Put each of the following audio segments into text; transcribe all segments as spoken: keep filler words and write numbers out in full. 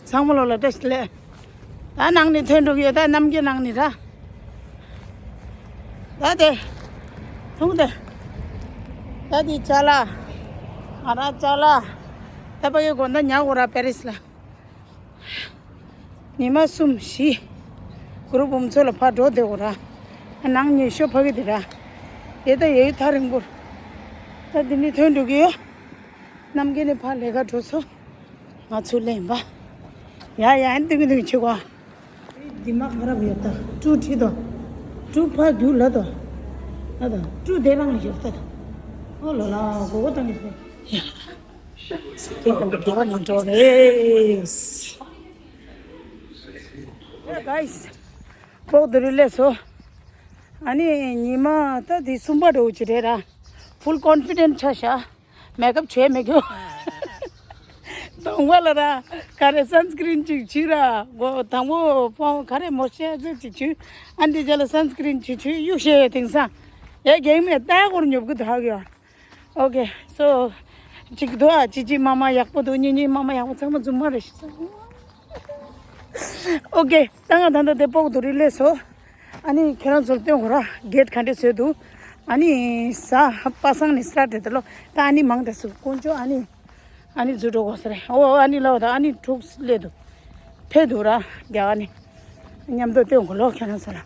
ཚང་མ་ལོ་ལ་བཀྲ་ཤིས་བདེ་ལེགས། ད་ནང་ནས་ཐོན་འགྲོ་གི་ཡོད། ད་གནམ་གྱི་ནང་ནས་ར། ད་དེ། མཐོང་དེ། ད་དེ་ཅ་ལག་ང་རང་ཅ་ལག་ད་ཕ་གི་དགོང་དག་ཉལ་དགོས་ར་པེ་རིས་ལ། ཉི་མ་གསུམ་བཞི། གུ་རུ་འབུམ་ཚོ་ལ་ཕར་འགྲོ་བསྡད་དགོས་ར། ནང་ཉི་ཤོ་ཕ་གི་དེ་ར། དེ་ད་ཡོད་ཐག་རིང་པོར། ད་དེ་ནས་ཐོན་འགྲོ་གི་ཡོད། གནམ་གྱི་ནས་ཕར་ལས་ཀ་འགྲོ་ཚོ། ང་ཚོ་ལེན་པ། ཡ་ཡ་ཨན་ཏིང་ཏིང་ཆེ་གོ། འདི་མ་ཁ་རབ་ཡོད་ད། ཀྲུ་ཁྲི་དོ། ཀྲུ་ཕ་རྒྱུ་ལ་དོ། ལ་དོ། ཀྲུ་དེ་རང་ཡོད་ད། ཨོ་ལོ་ལ་གོ་གོ་བཏང་གི་ཡ། ཁྱེད་ཀྱི་དེ་བ་ནང་འགྲོ་རེད། ཡ་གའིས། སྤོག་དུ་རི་ལས་སོ། ཨ་ནི་ཉི་མ་ད་དེ་གསུམ་པ་འགྲོ་གི་རེད་ར། ཕུལ་ཀོན་ཕི་ཌེན་ཊི་ཆགས་ཤག་མེག་ཨབ་བྱས་མེད་གི། དང་པོ་ལ་ར། ག་རེ་སན་སི་ཀི་རིན་ཅིག་བྱུགས་ར། མགོ་དང་པོ་ཕོ་ག་རེ་མོ་ཤེ་ཟེར་ཅིག་བྱུགས། ཨ་འདི་རྗེས་ལ་སན་སི་ཀི་རིན་ཅིག་བྱུགས་གཡུག་བཤད་ཡོད། དེང་སང་ཡ་རྒན་མེད་ལྟ་སྐོར་ཉོབ་གི་དག་ཡོད། ཨོ་ཀེ་སོ། གཅིག་འདུག་ཨ། གཅིག་གཅིག་མ་མ་ཡག་པོ་འདུག་གཉིས་གཉིས་མ་མ་ཡག་པོ། ཚང་མ་རྫུན་མ་རེད་ཤག་ཨོ་ཀེ། ད་ང་ད་ལྟ་དེ་སྤོག་དུ་རི་ལས་སོ། ཨ་ནི་ཁྱེད་རང་ཚོར་སྟོན་དགོས་ར། གེ་ཊི་ག་འདྲས་བཟོས་འདུག་ཨ་ནི་ས་པ་སངས་ནས་སི་ཊར་ཊི་རེད་དེ་ལོ། ད་ཨ་ནི་མང་དེ་སུ་དཀོན་མཆོག་ཨ་ནི། ཨ་ནི་འཛུལ་འགྲོ་དགོས་ས་རེད། ཨོ་ཨ་ནི་ལོ་ད་ཨ་ནི་དྲུག་སླེབས་འདུག་ཕེབས་འདུག་ར་རྒྱ་གར་ནས། མཉམ་དུ་སྟོན་དགོས་ལོ་ཁྱེད་རང་ཚོ་ལ།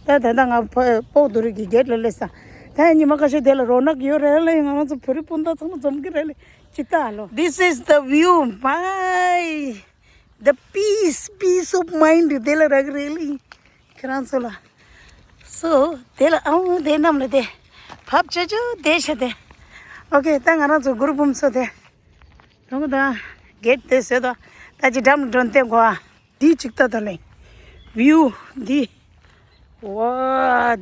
ད་ད་ལྟ་ང་སྤོག་དུ་རི་གི་གེ་ཊི་ལ་སླེབས་ས། ད་ཉི་མ་ཁ་ཤས་དེ་ལ་རོ་ནག་ཡོད་རེད་ལེ། ང་རང་ཚོ་བོད་རིགས་སྤུན་ཟླ་ཚང་མ་འཛོམས་ཀྱི་རེད་ལེ། ཅི་ལྟ་ལོ། This is the view, my the peace, peace of mind དེ་ལ་རག་རེད་ལེ། ཁྱེད་རང་ཚོ་ལ། སོ། དེ་ལ་ཨང་དེ་རྣམས་ལ་དེ། བབ་ཅོ་ཅོ་དེ་ཤ་དེ། ཨོ་ཀེ། ད་ང་རང་ཚོ་གུ་རུ་འབུམ་ཚོ་དེ། དང་པོ་ད་གེ་ཊི་དེ་བཟོས་དོ། ད་ཅི་འགྲམ་འགྲོ་བསྟན་གོ་ཨ། འདི་ཅིག་ལྟ་ད་ལེ། བིའུ་འདི། ཝ་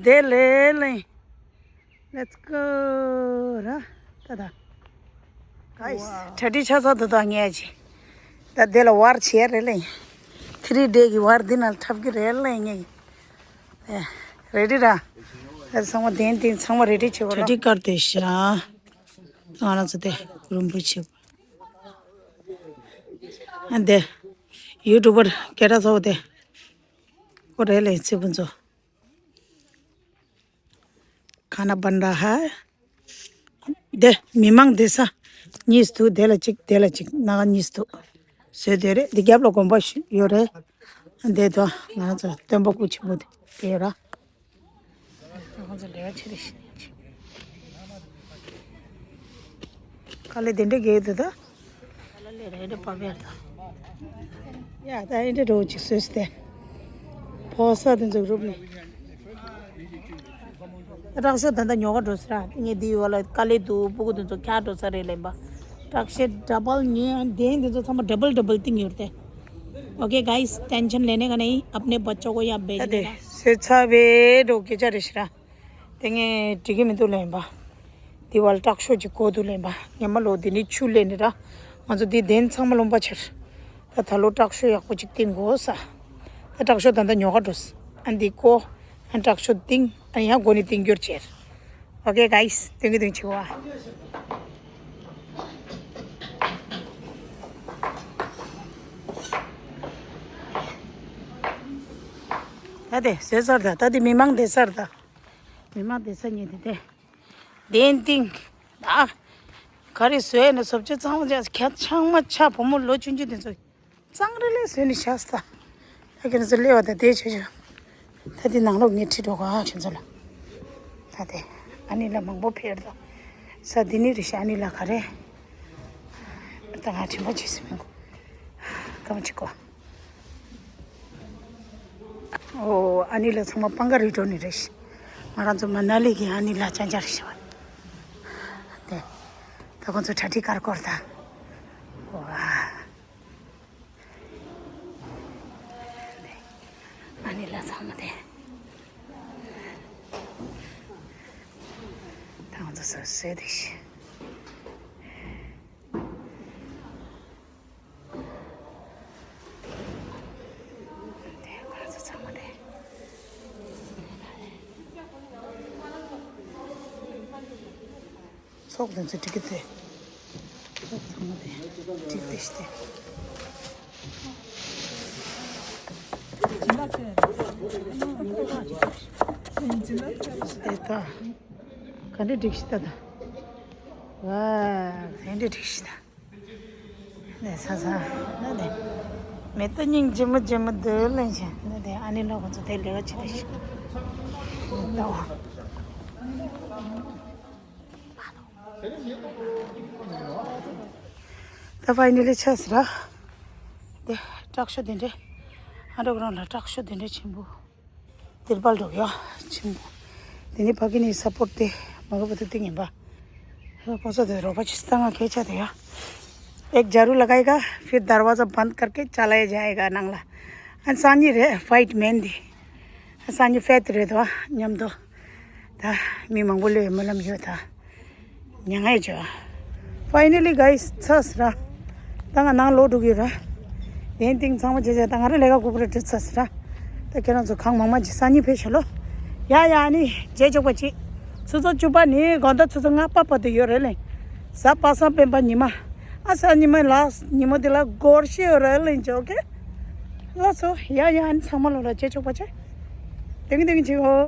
དེ་ལེ་ལེ། Let's go ར། ད་ད། གའིས། གྲ་སྒྲིག་ཆགས་ཚར་འདུག་ད་ངས་ཅི། ད་དེ་ལ་ཝར་བྱས་རེད་ལེ། ཐི་རི་ཌེ་གི་ཝར་འདི་ནང་འཁྲབ་གི་རེད་ལེ་ངས། ཨེ། རེ་ཌི་ར། ཨེ་ཚང་མ་གདན་སྟེང་ཚང་མ་རེ་ཌི་བྱེད་དགོས་ར། གྲ་སྒྲིག་སྐར་དེ་ཤ། ང་རང་ཚོ་དེ་རུམ་བུ་བྱེད། ཨ་འདི། ཡུ་ཊུབ་པར་སྐད་གྲགས་ཚ་བོ་དེ། ཁོ་རེད་ལེ་ཚེ་ཕུན་ཚོགས། ཁ་ན་བན་ར་ཧ། དེ་མི་མང་བསྡད་ས། གཉིས་འདུག་དེ་ལ་གཅིག་དེ་ལ་གཅིག་སྣ་ཁ་གཉིས་འདུག་བཟོས་དེ་རེད། འདི་རྒྱབ་ལ་དགོན་པ་ཞིག་ཡོད་རེད། འདི་དོ་ང་ཚོ་སྟོན་པ་སྐུ་ཆེན་པོ་དེ་དེ་ཡོད་ར། ང་ཚོ་ལས་ཀ་བྱེད་རེ་ཞིག་དཀའ་ལས་དེ་འདྲ་གས་འདུག་ད། དཀའ་ལས་རེ་རེ་བབས་ཡར་ད། ཡ་ད་ཨེ་འདྲ་འགྲོ་ཅིག་བཟོས་ཏེ། ཕོ་ས་དེ་ཚོ་རུབ་ནས། ད་དྲག་ཤོས་ད་ལྟ་ཉོ་ག་འགྲོ་ཟེར་ར། ངས་འདི་ཡོད་ལ་དཀའ་ལས་འདུག་སྤུ་གུ་དེ་ཚོ་ཁྱར་འགྲོ་ས་རེད་ལེན་པ། དྲག་ཤོས་ཌ་བལ་ཉོས་ཡང་དེ་འདི་ཚོ་ཚང་མ་ཌ་བལ་ཌ་བལ་ཏིང་ཡོད་དེ། Okay guys, tension लेने का नहीं, अपने बच्चों को यहाँ ད་भेजने དེ་का। བཟོས་ཚར་བའི་འགྲོ་སྐད་ཆ་རེད་ཤི་ར། དེ་ངས་འགྲིག་གི་མི་འདུག་ལེན་པ། དེ་བལ་དྲག་ཤོས་ཀྱི་གོ་འདུག་ལེན་པ། ཉི་མ་ལོ་དེ་ནི་ཆུ་ལེན་ནི་ར། ང་ཚོ་དེ་གདན་ཚང་མ་ལོང་པ་ཕྱིར། ད་ད་ལོ་དྲག་ཤོས་ཡག་པོ་ཅིག་བཏིང་དགོས་ས། ད་དྲག་ཤོས་ད་ལྟ་ཉོ་ག་འགྲོ་ས། ཨ་འདི་གོ་ཨ་དྲག་ཤོས་བཏིང་ཨ་ཡང་གོ་ནི་བཏིང་རྒྱུར་བྱེད། Okay guys, thank you, thank you. ད་དེ་བཟོས་ཚར་ད། ད་དེ་མི་མང་བསྡད་ས་རེད་ད། མི་མང་བསྡད་ས་ཉིད་དེ་དེ། གདན་བཏིང་། ད། ག་རེ་བཟོས་ནས་བཟོ་བཅོས་གཙང་མ་བྱས། ཁྱད་ཆང་མ་ཆ་བུ་མོ་ལོ་ཆུང་ཆུང་དེ་ཚོ། གཙང་རེ་ལས་བཟོས་ནས་བཞག་ས། ད་ཁྱེད་ཚོ་སླེབས་པ་ད་དེ་བྱས་བྱས། ད་དེ་ནང་ལོགས་ངས་ཁྲིད་འགྲོ་ག་ཁྱེད་ཚོ་ལ། ད་དེ། ཨ་ནི་ལ་མང་པོ་ཕེབས་རེད་ད། ས་འདི་ནི་རེད་ཤག་ཨ་ནི་ལ་ག་རེ། ད་ང་དྲན་པ་བརྗེད་སོང་མི་འགོ། སྐར་མ་གཅིག་གོ། ཨོ་ཨ་ནི་ལ་ཚང་མ་པང་ག་རི་འགྲོ་ནི་རེད་ཤག་ང་རང་ཚོ་མ་ན་ལི་གི་ཨ་ནི་ལ་ཅང་ཅང་རེད་ཤག་དེ། ད་ཁོང་ཚོ་གྲ་སྒྲིག་ག་རེ་སྐོར་ད། ཨོ་ཨ། ཨ་ནི་ལ་ཚང་མ་དེ། ད་ང་ཚོ་སོ་སོའི་དེ་ཤི། དེ་ང་ཚོ་ཚང་མ་དེ། ཚོགས་དེ་ཚོ་འགྲིག་གི་དེ། ཚོགས་ཚང་མ་དེ་འགྲིག་དེ་ཤི་དེ། དེ་ད་ག་འདྲ་འགྲིག་ཤི་ད་ད། ཝ། ག་འདྲ་འགྲིག་ཤི་ད། ནས་ས་ས་ན་ནས་མེ་ཏོག་སྙིང་རྗེ་མོ་རྗེ་མོ་འདུག་ལན་ཆེ་ན་དེ་ཨ་ནི་ལོ་ཁོ་ཚོ་དེ་ལེ་བ་ཆེ་རེ་ཤི་ད། ད་ཕའི་ནལ་ལི་ཆགས་སི་ར། དེ་སྐྲག་ཤོ་དེ་འདྲས། ཨ་འགྲོ་གི་རང་ལ་སྐྲག་ཤོ་དེ་འདྲས་ཆེན་པོ། དེར་པལ་འགྲོ་ཡ། ཆེན་པོ། དེ་ནི་ཕ་གི་ནི་ས་པོར་ཏེ་མ་གི་པ་ཏི་ཏི་ངན་པ། ཕོ་ས་དེ་རོགས་པ་ཅི་སྟ་ང་ཁེ་ཆ་དེ་ཡ། एक झाड़ू लगाएगा, फिर दरवाजा बंद करके चला जाएगा ནང་ལ། ཨན་སང་ཉི་རེད་ཕའིཊ་མེན་དེ། ཨན་སང་ཉི་ཕེད་རེད་དོ་མཉམ་དུ། ད་མི་མང་པོ་ལས་སྨོན་ལམ་ཡོད་ད། མྱ་ངན་བྱོས། Finally guys, ཚར་སི་ར། ད་ང་ནང་ལོག་འགྲོ་གི་ཡོད་ར། དེན་ཏིང་ཚང་མ་བྱས་བྱས་ད་ང་ར་ལས་ཀ་གོ་པོ་རེ་ཏྲི་ཚར་སི་ར། ད་ཁྱེད་རང་ཚོ་གང་མང་མང་ཅིག་སང་ཉིན་ཕེབས་ཤོག་ལོ། ཡ་ཡ་ནི་རྗེས་ཆོག་པ་ཅིག་ཆུ་ཚོད་བཅུ་པ་ནི་དགོང་དག་ཆུ་ཚོད་ལྔ་པ་བར་དུ་ཡོད་རེད་ལེ། གཟའ་པ་སངས་སྤེན་པ་ཉི་མ། ཨ་གཟའ་ཉི་མ་ལ་ཉི་མ་འདི་ལ་སྒོར་གཞས་ཡོད་རེད་ལེ་ཅོ་ཀེ། ལགས་སོ་ཡ་ཡ་ནི་ཚང་མ་ལོ་ལ་རྗེས་ཆོག་པ་ཅིག་དེང་དེང་ཅིག་ཨོ།